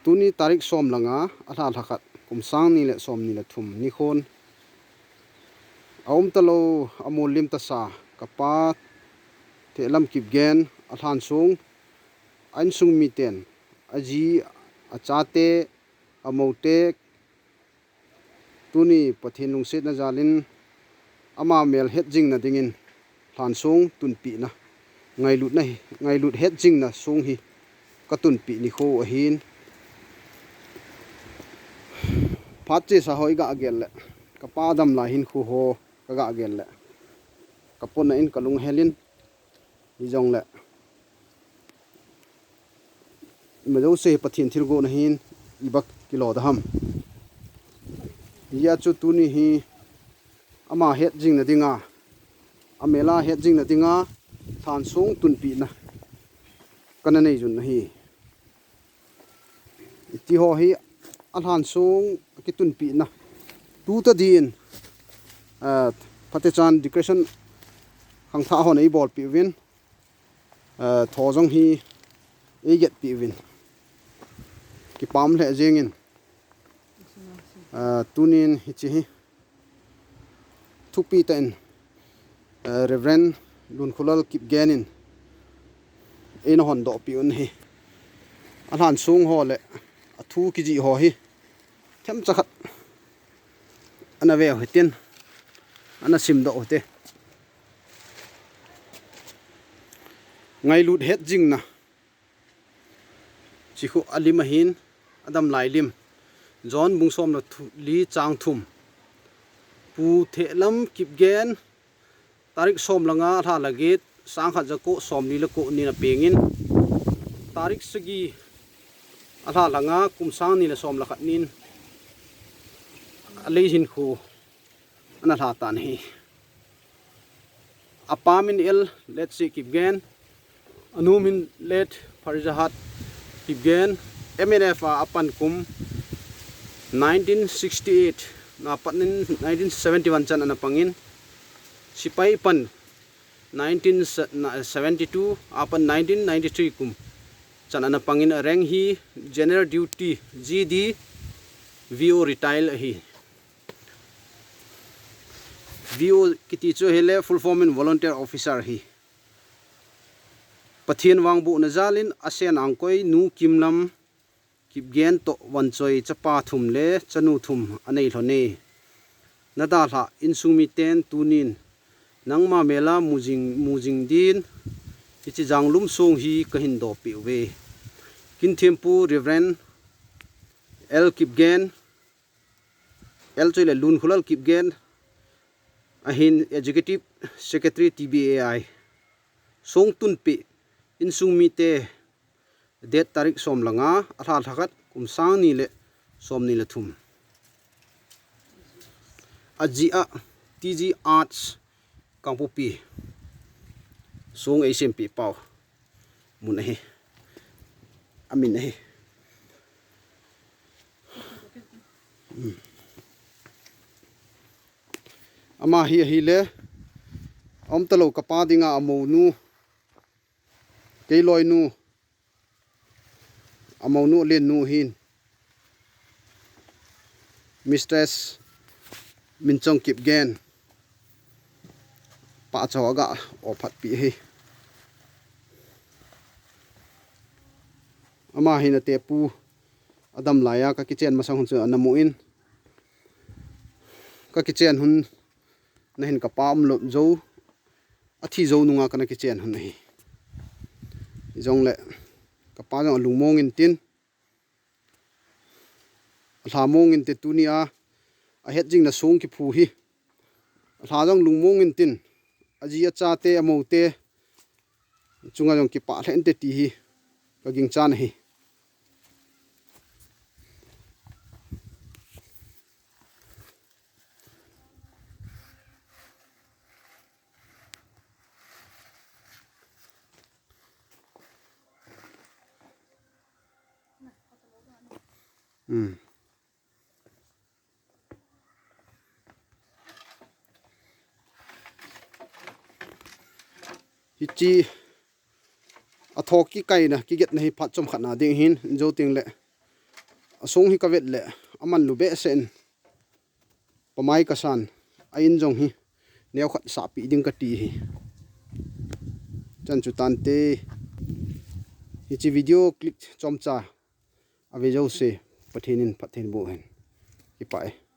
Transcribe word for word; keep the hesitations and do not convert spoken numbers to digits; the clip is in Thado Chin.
Tuni tarik som le nga, alha lhakhat, kum sang ni le som ni le thum nikhon, aum talou, amol lim tasa kapa Thehlam Kipgen, alhan sung, a insung miten, aji, achate, amoute, tuni Pathen lungsetna jalin ama mel hetjingna dingin lhan sung tunpina, ngailutna hi, ngailut hetjingna sung hi katunpi nikho ahin. Phat chesa ho iga gel le, kapa damlai hinkho ho kaga gel le, kapona in kalung helin, hijongle ima jouse hi Pathen thilgon ahin, iba kilo da ham. Hijeh chun tuni hi ama hetjingna dinga, amela hetjingna dinga lhan sung tunpina kana neijun ahi. Iti ho hi alhan sung kitunpina, tuta din, ah, phatechan decoration khangthah hon eibolpeh uvin, ah, tho jong hi eigetpeh uvin, kipah lheh jengin, ah, tunin hiche hi thupi tah in, eh, Reverend Lunkholal Kipgen in eina hondohpeh un ahi. Alhan sung ho le athu kijih ho hi themcha khat ana veu hitin, ana simdoh u hite. Ngailut hetjingna, chikhu alim ahin, adamlai lim. John bung som le thu-, li chang thum. Pu Thehlam Kipgen, tarik som le nga, alha le get, sangkhat jako somni le ko nin apengin, tarik sagi, alha le nga, kum sang ni le som le khat nin alei hinkho ana lha tan ahi. Apa min L Letsi Kipgen, anu min Let Pharijahat Kipgen, M N F a apan kum nineteen sixty-eight na pat in nineteen seventy-one chan ana pangin, sepai pan nineteen seventy-two a pat nineteen ninety-three kum chan ana pangin, a rank hi General Duty, G D, V O retire ahi. V O kiti chu ahile full form in volunteer officer ahi. Pathen vangbohna jalin asen angkoi nu Kimlam Kipgen toh vangchoi chapa thum le chanu thum anei lhon e. Nadalhah insung miten tunin nangma mela mujing, mujing din hiche janglum song hi kahin dohpeh uve. Kinthempu Reverend L Kipgen, L chule Lunkholal Kipgen, ahin Executive Secretary T B A I. Song tunpeh insung mite, date tarik som le nga, alha lhakhat, kum sang ni le som ni le thum. Ajia T G Arts, Kangpokpi. Song eisempeh pau mun ahi. Amin ahi. Hmm. Ama hi ahile, aum talou kapa dinga amounu, kei loinu, amounu lennu ahin, Mistress Minchong Kipgen, pahcha ho aga ophatpeh ahi. Ama hin atepu adam laiya kakichen masang hun chu ana mun, kakichen hun nahin kapa umlou jou, athi jou nunga kana kichen hun ahi. Hijongle kapa jong alungmong intin, alhamong inte tunia ahetjingna song kiphu hi. Alha jong lungmong intin, aji achate, amoute chunga jong kipah lheh inte ti hi kaginchat ahi. Hmm. Hiche atho kikaina, kigetna hi phat chomkhat na ding ahin, injo tengle Asong hi kavet le aman lou behseh in, pamai kasan, a in jong hi neokhat sahpeh ding kati hi. Chan chu tante, hiche video clip chomcha ave jouse Pathen in phatthei boh hen. Kipah e.